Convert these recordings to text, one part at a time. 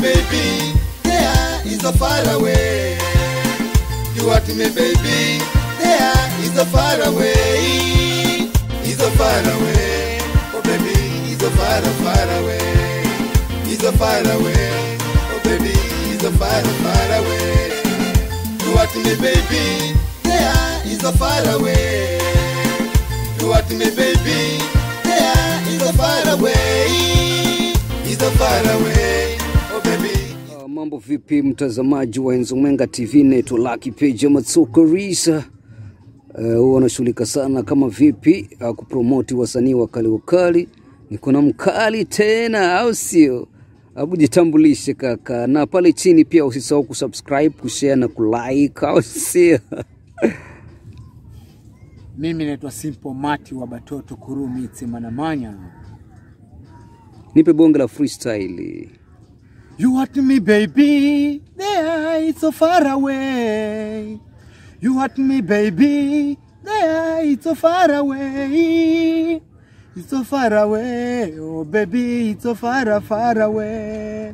baby, there is so far away. You want me, baby, there is so far away. It's so far away, oh baby, it's so far, far away. It's so far away, oh baby, it's so far, far away. You want me, baby, there is so far away. You want me, baby, there is so far away. It's so far away, oh baby. Mambo vipi mtazamaji wa Enzo Mwenga TV, neto Lucky Page Matsokorisa. Huwa anashughulika sana kama vipi kupromote wasanii wakali wakali. Niko na mkali tena, au sio? Hebu jitambulishe kaka. Na pale chini pia usisahau kusubscribe, kushare na kulike, au sio? Mimi naitwa Simple Mati wa Batoto Kurumi Tsemanamanya. Nipe bonge la freestyle. You want me baby, there it's so far away. You want me baby, there it's so far away. It's so far away, oh baby, it's so far, far away.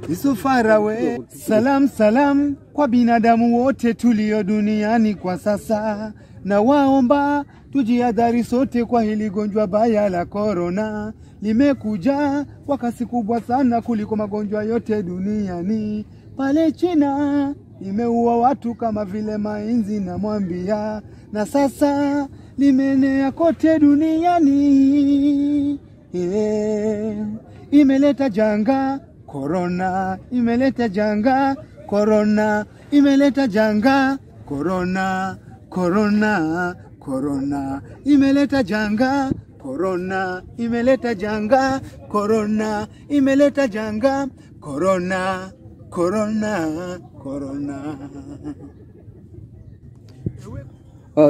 It's so far away. Salam salam kwa binadamu wote tulio duniani kwa sasa. Na waomba tujihadhari sote kwa hili gonjwa baya la corona. Limekuja kwa kasi kubwa sana kuliko magonjwa yote duniani. Pale China imeua watu kama vile mainzi na mwambia. Na sasa limenea kote duniani. Yeah. Imeleta janga corona, imeleta janga corona, imeleta janga corona, corona, corona, imeleta janga corona, imeleta janga corona, imeleta janga corona, corona, corona.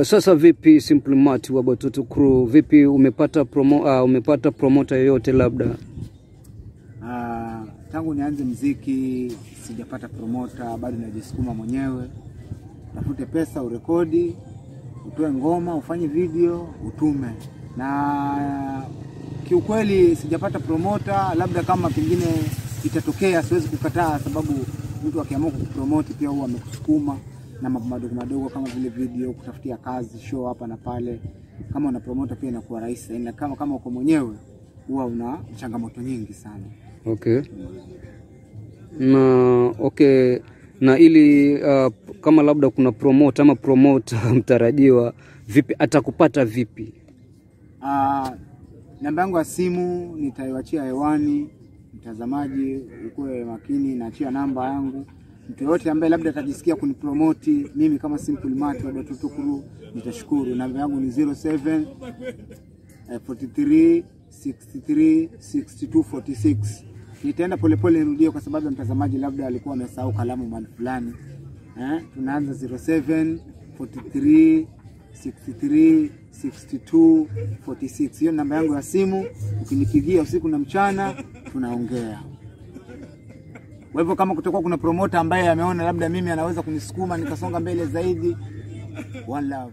Sasa vipi Simple Mati wa Batoto Crew, vipi umepata umepata promoter yoyote labda? Tangu nianze muziki sijapata promoter, bado najisukuma mwenyewe. Tafute pesa urekodi, utoe ngoma, ufanye video, utume. Na kiukweli sijapata promoter, labda kama pengine itatokea siwezi kukataa, sababu mtu akiamua kukupromote pia huwa amekusukuma na mambo madogo madogo kama vile video, kutafutia kazi, show hapa na pale. Kama una promoter pia inakuwa rahisi, na kama uko mwenyewe huwa una changamoto nyingi sana. Okay. Na okay, na ili kama labda kuna promoter ama promoter mtarajiwa, vipi atakupata vipi? Namba yangu ya simu nitaiachia hewani, mtazamaji ukue makini, naachia namba yangu. Mtu yote ambaye labda atajisikia kunipromote mimi kama Simple Mati wa Batoto Crew nitashukuru. Namba yangu ni 07 43 63 62 46. Nitaenda polepole nirudie kwa sababu mtazamaji labda alikuwa amesahau kalamu mahali fulani. Tunaanza 07 43 63 62 46. Hiyo namba yangu ya simu, ukinipigia usiku na mchana tunaongea. Kwa hivyo kama kutakuwa kuna promoter ambaye ameona labda mimi anaweza kunisukuma nikasonga mbele zaidi, one love.